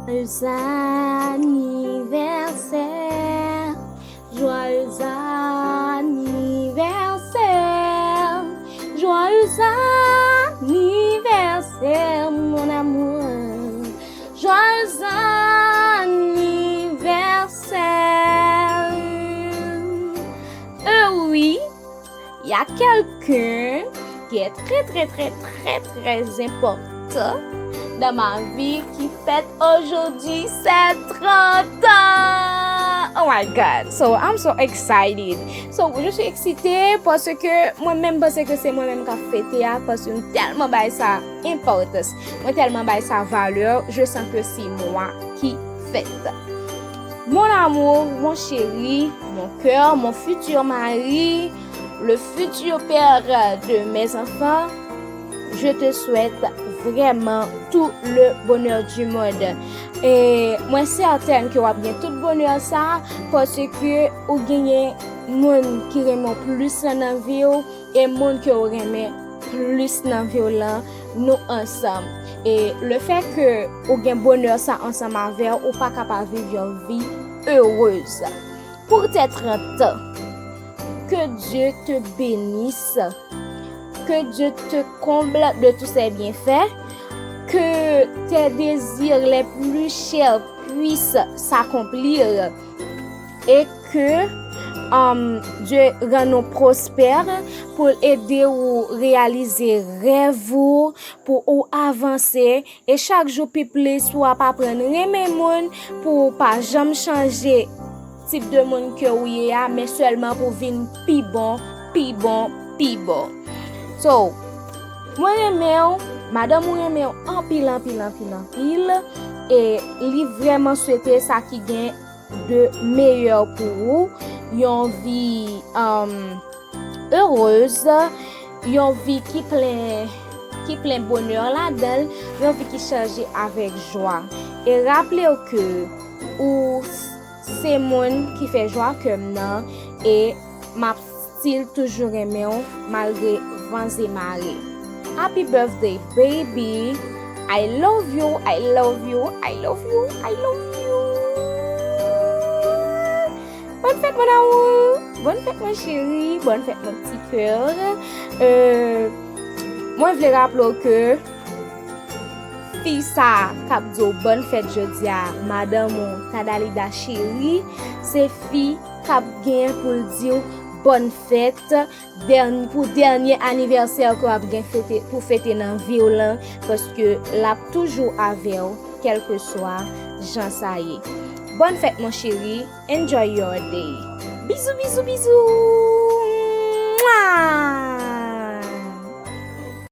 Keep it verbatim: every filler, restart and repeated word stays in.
Joyeux anniversaire, joyeux anniversaire, joyeux anniversaire, mon amour. Joyeux anniversaire. Euh, oui, il y a quelqu'un qui est très, très, très, très, très important dans ma vie qui fête aujourd'hui ses trente ans. Oh my God. So, I'm so excited. So, je suis excitée parce que mwen menm panse ke se mwen menm k ap fete a, paske m tèlman bay sa importance. Mwen tèlman bay sa valè, je sens que c'est moi qui fête. Mon amour, mon chéri, mon cœur, mon futur mari, le futur père de mes enfants, je te souhaite vraiment tout le bonheur du monde. E mwen sètèn ke w ap gen tout bonè sa, paske ou genyen moun ki renmen w plis lan nan vi w, e moun ke w renmen plis nan vi w lan, nou ansanm. E le fè ke ou gen bonè sa ansanm avè w, ou pa ka pa viv yon vi erez. Pour tes trente ans, que Dieu te bénisse, que Dieu te comble de tous ses bienfaits, que tes désirs les plus chers puissent s'accomplir et que um, Dieu rend nous prospères pour aider ou réaliser rêve ou, pou ou avanse, e chak jou pi plis ou ap aprann renmen moun, pou ou pa janm chanje tip de moun ke ou ye a, men sèlman pou vin pi bon, pi bon, pi bon. So, mwen renmen w, madanm ou renmen w anpil, anpil, anpil, anpil, e li vrèman swete sa ki gen de meyè pou ou, yon vi um, erez, yon vi ki plen ki plen bonè ladan l, yon vi ki chaje avèk jwa. E raple w ke ou s- se moun ki fè jwa kè m nan, e m ap still toujou renmen w malgre van e mare. Happy birthday, baby! I love you, I love you, I love you, I love you. Bonne fête, mon amour! Bonne fête, mon chéri! Bonne fête, mon petit cœur! Euh, mwen vle raple w ke fi sa k ap di w bòn fèt jodi a, madanm ou, Tadalida cheri, se fi k ap gen pou l di w bòn fèt dèny- pou dènye anivèsè ke w ap gen fete, pou fete nan vi w lan, paske l ap toujou avè w, kèlkeswa jan sa ye. Bòn fèt, mon chéri. Enjoy your day. Bizou, bizou, bizou.